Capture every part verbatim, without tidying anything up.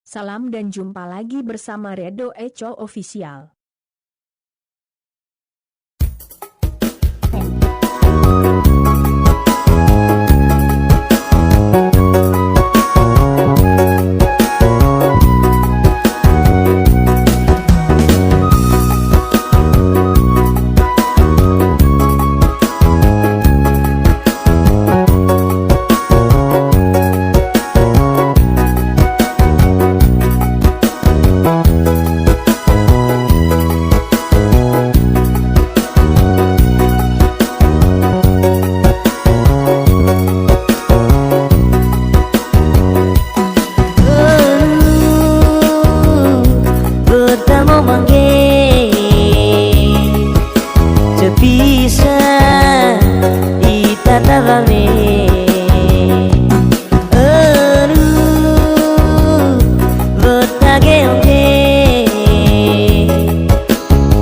Salam dan jumpa lagi bersama Redo Ecol Official. Bertamo mangge, cepisa ita tabame. Aduh, bertage oke,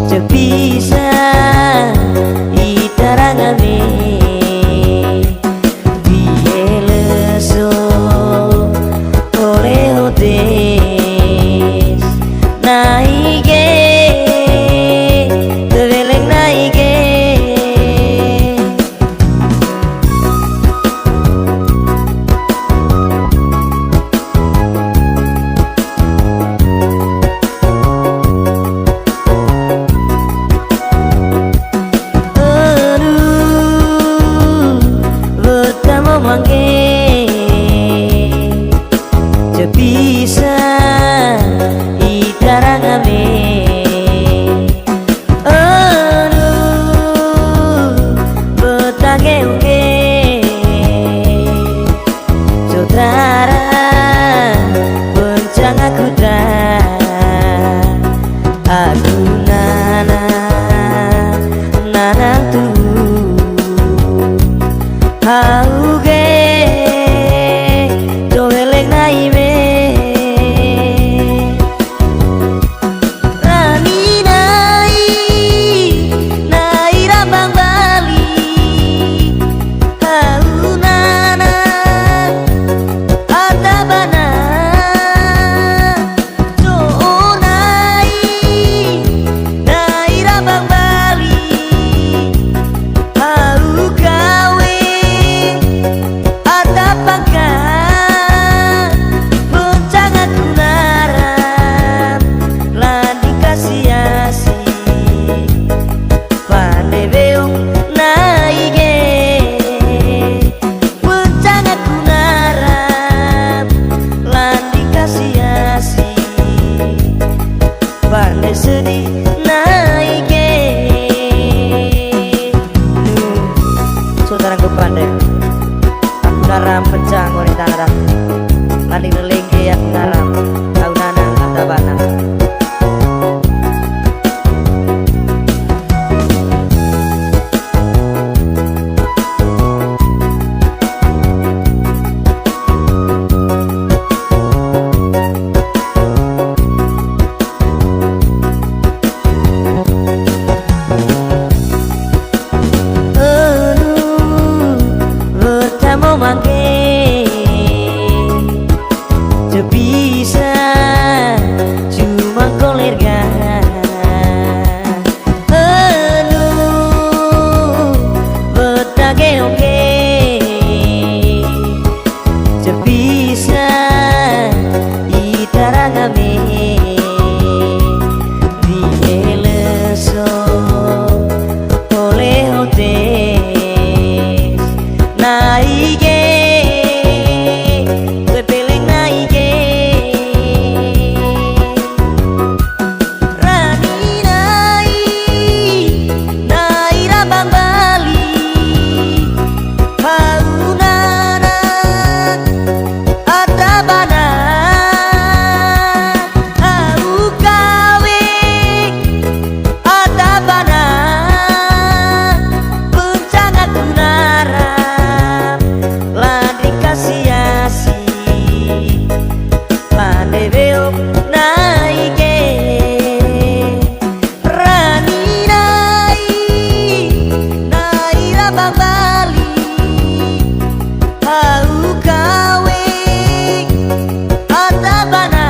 cepisa ita rangame. Bieleso ole hotes naige, tebeleng naige. Aduh, bertamo mangge, cepisa ita rangame. Aduh, bertage oke. Saudara, bencang aku ta, aku nanang, nanang tu. Hau ge, tebeleng nai me. Rani nai, nai rambang Bali, hau nanang ata bana. Co'o nai, nai rambang Bali, hau kawe ata pangka, bencang aku naram, landing kasi-asi, pande beok nai ge, bencang aku naram, landing kasi-asi. Pande sedih nai ge. Duh, saudara ku pande. Aku naram bencang wanita naram. Landing lelengge aku naram. Hau nanang ata bana. Aduh, bertamo mangge, cepisa cuma kolerga. Aduh, bertage oke. Cepisa ita rangame, bieleso ole hotes nai ge, tebeleng nai ge. Rani nai, nai rambang Bali, hau nanang ata bana, hau kawe ata bana, bencang aku naram, landing kasi-asi, pande beok nai ge. Rani nai, nai rambang Bali, hau kawe ata bana,